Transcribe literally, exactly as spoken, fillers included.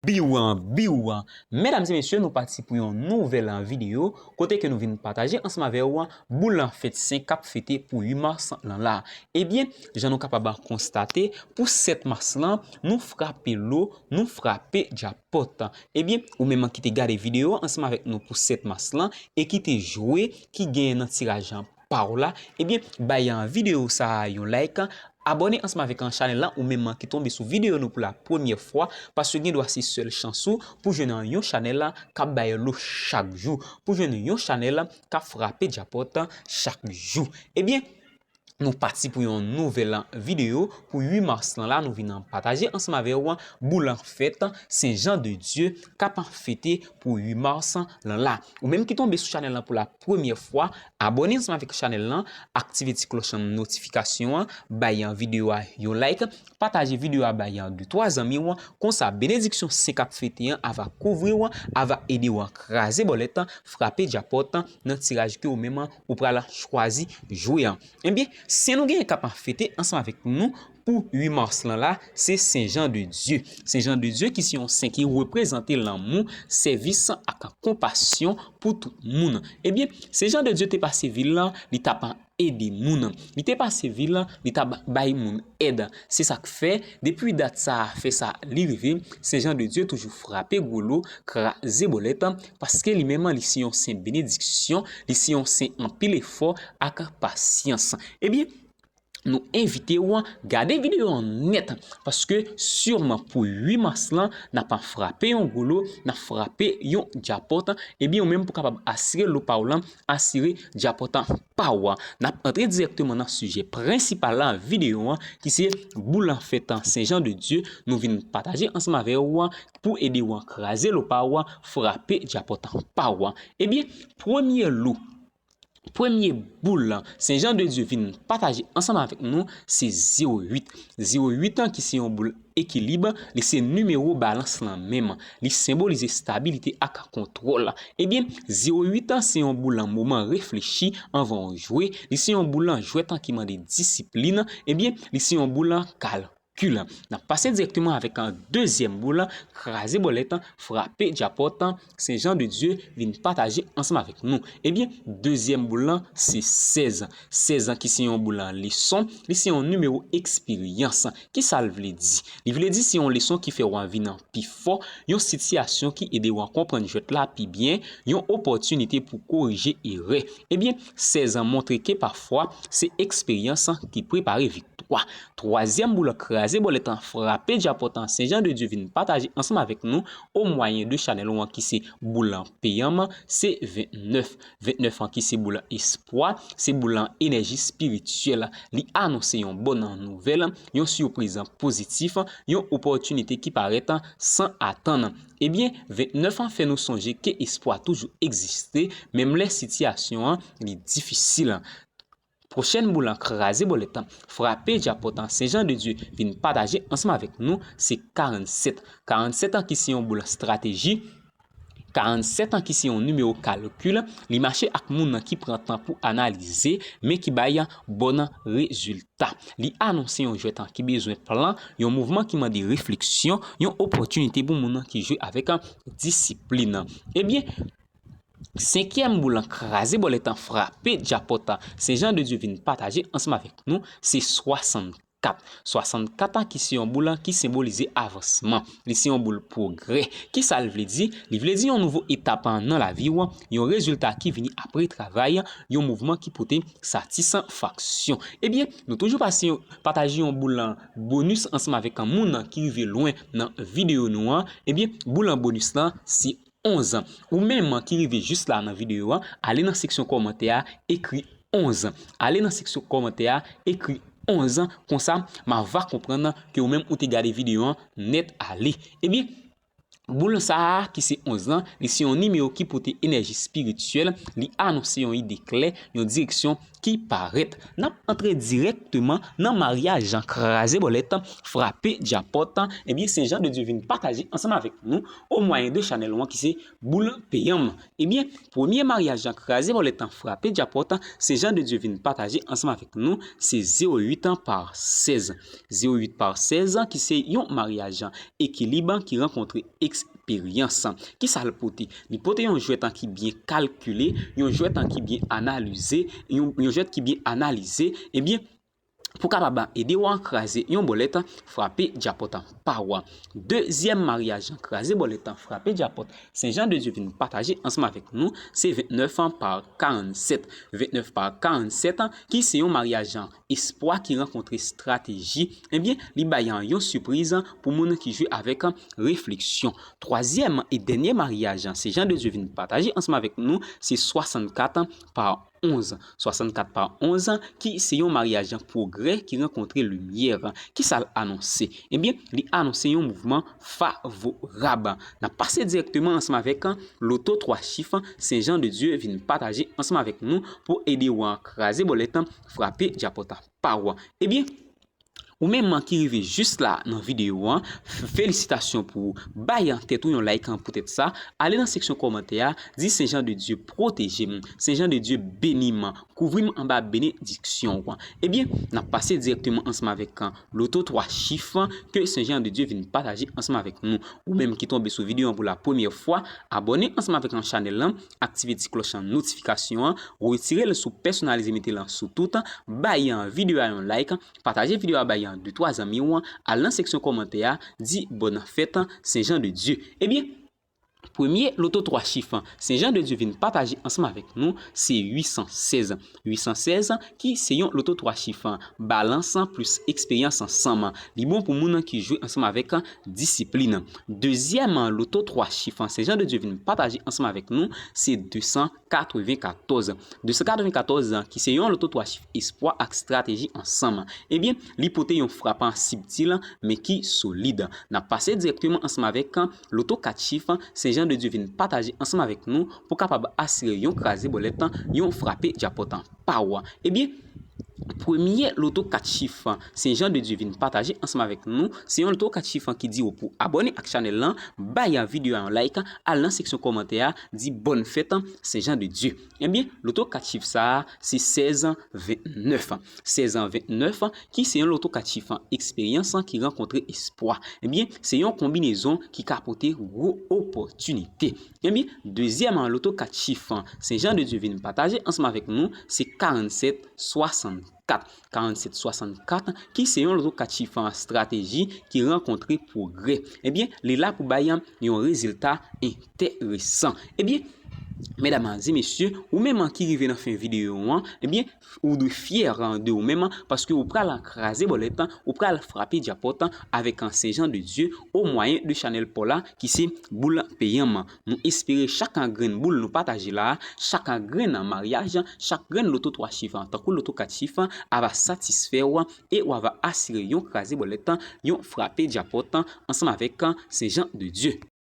Biw an, biw an. Medam e mesye, nou pati pou yon nouvèl videyo kote ke nou vin pataje ansanm avè w boul fèt sen k ap fete pou uit mas lan la. Ebyen, jan nou kapab konstate, pou sèt mas lan, nou frape lo, nou frape djapòt. Ebyen, ou menm ki te gade videyo ansanm avèk nou pou sèt mas lan e ki te jwe, ki genyen nan tiraj pa w la, ebyen, bay videyo sa a yon like, abòne ansanm avèk chanèl lan, ou menm ki tonbe sou videyo nou pou la premyè fwa, paske gen dwa se sèl chans ou pou jwenn yon chanèl k ap bay lo chak jou, pou jwenn yon chanèl k ap frape djapòt chak jou. Ebyen, nou pati pou yon nouvèl videyo pou uit mas lan la, nou vin pataje ansanm avè w boul fèt Sen Jan de Dye k ap fete pou uit mas lan la. Ou menm ki tonbe sou chanèl lan pou la premyè fwa, abòne ansanm avèk chanèl lan, aktive ti klòch notifikasyon an, bay videyo a yon like, pataje videyo a bay de twa zanmi w, konsa benediksyon sen k ap fete an ava kouvri w, ava ede w kraze bòlèt, frape djapòt nan tiraj ke ou menm ou pral chwazi jwe an. Ebyen, sen nou genyen k ap fete ansanm avèk nou pou uit mas lan la, se Sen Jan de Dye. Sen Jan de Dye ki se yon sen ki reprezante lanmou, sèvis ak konpasyon pou tout moun. Ebyen, Sen Jan de Dye te pase vi l, li t ap ede moun. Li te pase vi l, li t ap bay moun èd. Se sa k fè, depi dat sa a fè sa li rive, Sen Jan de Dye toujou frape gwo lo, kraze bòlèt, paske li menm li se yon sen benediksyon, li se yon sen anpil efò ak pasyans. Ebyen, nou envite w gade videyo an nèt, paske siman pou uit mas lan, n ap frape yon gwo lo, n ap frape yon djapòt, ebyen ou menm pou kapab asire lo pa w lan, asire djapòt pa w. N ap antre dirèkteman nan sijè prensipal la videyo an, ki se boul fèt Sen Jan de Dye, nou vin pataje ansanm avè w pou ede w kraze lo pa w, frape djapòt pa w. Ebyen, premye lo, premye boul Sen Jan de Dye vin pataje ansanm avèk nou, se zewo uit. Zewo uit an ki se yon boul ekilib, li se nimewo balans lan menm. Li senbolize stabilite ak kontwòl. Ebyen, zewo uit an se yon boul moman reflechi anvan w jwe. Li se yon boul jwèt ki mande disiplin. Ebyen, li se yon boul kalkil. N ap pase dirèkteman avèk dezyèm boul, kraze bòlèt, frape djapòt, Sen Jan de Dye vin pataje ansanm avèk nou. Ebyen, dezyèm boul lan, se sèz. Sèz an ki se yon boul leson, li se yon nimewo eksperyans. Kisa l vle di? Li vle di se yon leson ki fè w vin pi fò, yon sitiyasyon ki ede w konprann jwèt la pi byen, yon opòtinite pou korije erè. Ebyen, sèz an montre ke pafwa, se eksperyans ki prepare viktwa. Twazyèm boul kraze bòlèt, frape djapòt, Sen Jan de Dye vin pataje ansanm avèk nou o mwayen de chanèl ou an ki se boul peyanm, se ventnèf. Ventnèf an ki se boul espwa, se boul enèji espirityèl. Li anonse yon bòn nouvèl, yon sipriz pozitif, yon opòtinite ki parèt san atann. Ebyen, ventnèf an fè nou sonje ke espwa toujou egziste, menm lè sitiyasyon an li difisil. Pwochèn boul lan kraze bòlèt, frape djapòt, Sen Jan de Dye vin pataje ansanm avèk nou, se karannsèt. Karannsèt an ki se yon boul estrateji, karannsèt an ki se yon nimewo kalkil, li mache ak moun nan ki pran tan pou analize, men ki bay bòn rezilta. Li anonse yon jwèt ki bezwen plan, yon mouvman ki mande refleksyon, yon opòtinite pou moun nan ki jwe avèk disiplin. Ebyen, senkyèm boul lan kraze bòlèt, frape djapòt, Sen Jan de Dye vin pataje ansanm avèk nou, se swasannkat. Swasannkat an ki se yon boul lan ki senbolize avansman. Li se yon boul pwogrè. Kisa l vle di? Li vle di yon nouvo etap nan lavi w, yon rezilta ki vini apre travay, yon mouvman ki pote satisfaksyon. Ebyen, nou toujou pase yon, pataje yon boul lan bonis ansanm avèk moun ki rive lwen nan videyo nou an. Ebyen, boul lan bonis lan, se onz an. Ou menm ki rive jis la nan videyo a, ale nan seksyon kòmantè a, ekri onz an. Ale nan seksyon kòmantè a, ekri onz an. Konsa, m a va konprann ke ou menm ou te gade videyo a nèt ale. Ebyen, boul sa a ki se onz an, li se yon nimewo ki pote enèji espirityèl, li anonse yon ide klè, yon direksyon ki parèt. N ap antre dirèkteman nan maryaj kraze bòlèt, frape djapòt, ebyen, Sen Jan de Dye vin pataje ansanm avèk nou o mwayen de chanèl ou an ki se Boul Peyanm. Ebyen, premye maryaj kraze bòlèt, frape djapòt, Sen Jan de Dye vin pataje ansanm avèk nou, se zewo uit pa sèz. Zewo uit pa sèz, ki se yon maryaj ekilib ki rankontre eksperyans. Kisa l pote? Li pote yon jwèt ki byen kalkile, yon jwèt ki byen analize, yon, yon jwèt ki byen analize, ebyen, pou kapab ede w kraze yon bòlèt, frape djapòt pa w. Dezyèm maryaj kraze bòlèt, frape djapòt, Sen Jan de Dye vin pataje ansanm avèk nou, se vennèf pa karannsèt. Vennèf pa karannsèt, ki se yon maryaj espwa ki rankontre estrateji, ebyen, li bay yon sipriz pou moun ki jwe avèk refleksyon. Twazyèm e dènye maryaj Sen Jan de Dye vin pataje ansanm avèk nou, se swasannkat pa onz. Swasannkat pa onz, ki se yon maryaj pwogrè ki rankontre limyè. Kisa l anonse? Ebyen, li anonse yon mouvman favorab. N ap pase dirèkteman ansanm avèk loto twa chif Sen Jan de Dye vin pataje ansanm avèk nou pou ede w kraze bòlèt, frape djapòt pa w. Ebyen, ou menm ki rive jis la nan videyo an, f-, felisitasyon pou ou. Bay tèt ou yon like poutèt sa. Ale nan seksyon kòmantè a, di Sen Jan de Dye pwoteje m, Sen Jan de Dye beni m, kouvri m anba benediksyon w. Ebyen, n ap pase dirèkteman ansanm avèk loto twa chif ke Sen Jan de Dye vin pataje ansanm avèk nou. Ou menm ki tonbe sou videyo an pou la premyè fwa, abòne ansanm avèk chanèl lan, aktive ti klòch notifikasyon an, retire l sou pèsonalize mete l sou tout, bay videyo a yon like, pataje videyo a bay de twa zanmi w, al nan seksyon kòmantè a, di bòn fèt Sen Jan de Dye. Ebyen, premye loto twa chif Sen Jan de Dye vin pataje ansanm avèk nou, se uit san sèz. Uit san sèz, ki se yon loto twa chif, balans plis eksperyans ansanm. Li bon pou moun ki jwe ansanm avèk disiplin. Dezyèm loto twa chif Sen Jan de Dye vin pataje ansanm avèk nou, se de san katrevenkatòz. De san katrevenkatòz, ki se yon loto twa chif espwa ak estrateji ansanm. Ebyen, li pote yon frap sibtil, men ki solid. N ap pase dirèkteman ansanm avèk loto kat chif Sen Jan de Dye vin pataje ansanm avèk nou pou kapab asire yon kraze bòlèt, yon frape djapòt pa w. Ebyen, premye loto kat chif Sen Jan de Dye vin pataje ansanm avèk nou, se yon loto kat chif ki di w pou abòne ak chanèl lan, bay videyo a yon like, al nan seksyon kòmantè a, di bòn fèt Sen Jan de Dye. Ebyen, loto kat chif sa a, se sèz vennèf. Sèz vennèf, ki se yon loto kat chif eksperyans ki rankontre espwa. Ebyen, se yon konbinezon ki ka pote gwo opòtinite. Ebyen, dezyèm loto kat chif Sen Jan de Dye vin pataje ansanm avèk nou, se karannsèt swasannkat. Karannsèt swasannkat, ki se yon loto kat chif estrateji ki rankontre pwogrè. Ebyen, li la pou bay yon rezilta enteresan. Ebyen, medam e mesye, ou menm ki rive nan fen videyo an, ebyen, ou dwe fyè de ou menm, paske ou pral kraze bòlèt, ou pral frape djapòt avèk Sen Jan de Dye o mwayen de chanèl pa w la, ki se Boul Peyanm. Nou espere chak grenn boul nou pataje la, chak grenn maryaj, chak grenn loto twa chif, tankou loto kat chif, ava satisfè w e w ava asire yon kraze bòlèt, yon frape djapòt ansanm avèk Sen Jan de Dye.